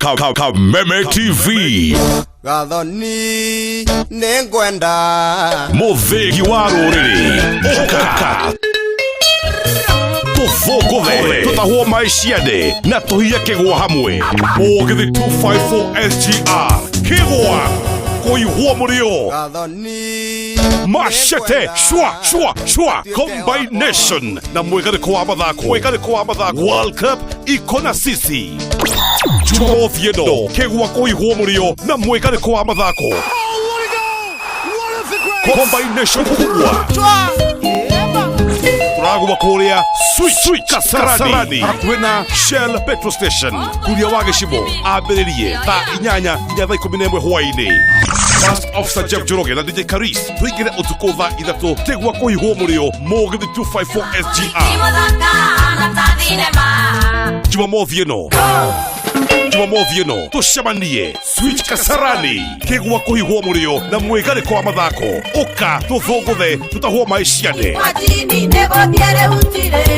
Kameme TV. Gathoni nĩngwenda. Mũthĩgi wa rũrĩrĩ, ũka tũthũngũthe, tũtahwo maĩ ciande na tũhiye kĩgwa hamwe. Mũgithi 254 SGR kĩgwa kũihwo mũrĩo. Gathoni. Machete shwa shwa shwa combination na mwĩgarĩko wa mathako, mwĩgarĩko wa mathako, World Cup iko na sisi. Jumamothi ĩno kĩgwa kũihwo mũrĩo na mwĩgarĩko wa mathako, combination kubwa. Tũraguma kũrĩa Switch Kasarani, hakuhĩ na Shell petrol station, kuria wa gĩcimo, ambĩrĩrie thaa 8 nginya thaa 11 hwaĩ-inĩ. First Officer Jeff Njoroge na DJ Karis tũingĩre ũtukũ thaa 3, kĩgwa kũhihwo mũrĩo, Mũgithi 254 SGR. Jumamothi ĩno, Jumamothi ĩno tũcemanie Switch Kasarani, kĩgwa kũhihwo mũrĩo na mwĩgarĩko wa mathako. Ũka tũthũngũthe, tũtahwo maĩ ciande. Majini nĩgũthiĩ rĩu tirĩ.